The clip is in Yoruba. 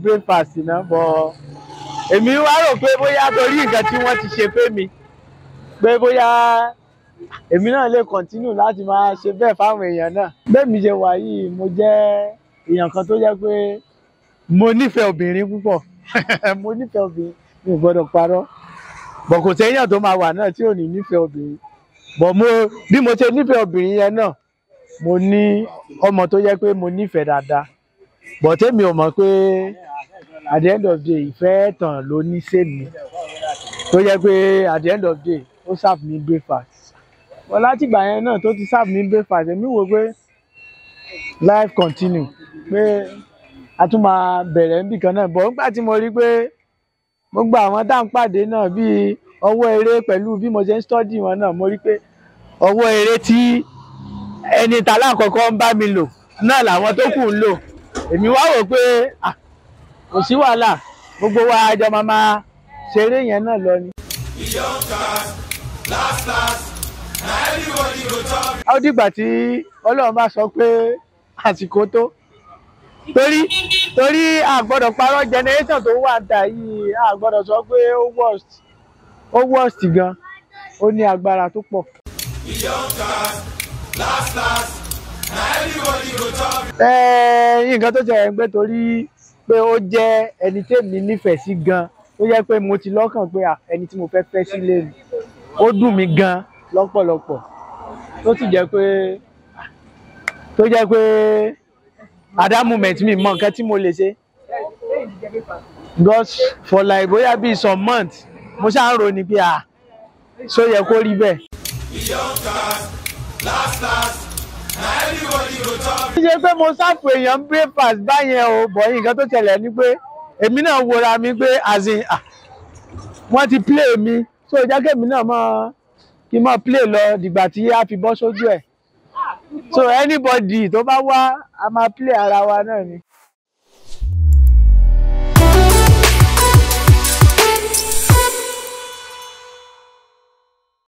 Breakfast náà bọ̀. Èmi wá rò pé bóyá torí nǹkan tí wọ́n ti ṣe fún mi, pé bóyá èmi náà lè continue láti máa ṣe bẹ́ẹ̀ fáwọn èèyàn náà. Bẹ́ẹ̀ mi ṣe wà yìí, mo jẹ́ èèyàn kan tó jẹ́ pé mo nífẹ̀ẹ́ obìnrin púpọ̀. Mo nífẹ̀ẹ́ obìnrin, mi ò gbọ́dọ̀ parọ́. Bọ̀ kò séèyàn tó máa wà náà tí ò ní nífẹ̀ẹ́ obìnrin. Bọ̀ mo bí mo ṣe nífẹ̀ẹ́ obìnrin yẹn náà, mo ní ọmọ tó jẹ́ pé mo nífẹ̀ẹ́ dáadáa. Bọ̀ tèmi ò mọ̀ pé at the end of the day, ìfẹ́ tàn ló ní sèmi. Tó jẹ́ pé at the end of the day, ó serve mi breakfast. Bọ̀ látìgbà yẹn náà tó ti serve mi breakfast, èmi wò pé life continue, pé a tún máa bẹ̀rẹ̀ níbì kan náà. Bọ̀ nígbà tí mo rí pé gbogbo àwọn tá ń pàdé náà bí ọwọ́ eré, pẹ̀lú bí mo ṣe ń study wọn náà, mo rí pé ọwọ́ eré tí ẹni tàlá àkọ́kọ́ ń bá mi lò náà làwọn tó kù ń lò. Èmi wá wò pé ah, kò sí wàhálà, gbogbo wa àjọ máa máa ṣeré yẹn náà lọ ni. Last last, na everybody go chop. Ó dìgbà tí Ọlọ́run bá sọ pé àsìkò tó, torí a gbọ́dọ̀ parọ́, generation tó wà dà yìí, a gbọ́dọ̀ sọ pé ó worst, ó worst gan, ó ní agbára tó pọ̀. E don cast. Last last, na everybody go chop. Nǹkan tó ṣẹlẹ̀ ń pé torí pé ó jẹ́ ẹni tèmi nífẹ̀ẹ́ sí gan, tó jẹ́ pé mo ti lọ́kàn pé ah, ẹni tí mo fẹ́ fẹ́ sílé ni. Ó dùn mí gan lọ́pọ̀lọpọ̀, tó sì jẹ́ pé tó jẹ́ pé at that moment, mi mọ nǹkan tí mo lè ṣe, because for like bóyá bíi some months, mo ṣáà ń rò ní pé ah, ṣó yẹ kó rí bẹ́ẹ̀? E don cast. Last last, na everybody go chop. Kì í ṣe pé mo serve èèyàn breakfast báyẹn o, bọ̀ nǹkan tó ṣẹlẹ̀ ni pé èmi náà wora mi pé as in, ah, wọ́n ti play mi, so jẹ́ kémi náà mọ́ kí n mọ́ play lọ dìgbà tí a fi bọ́ sójú ẹ̀. So anybody tó bá wá, a máa play ara wa náà ni.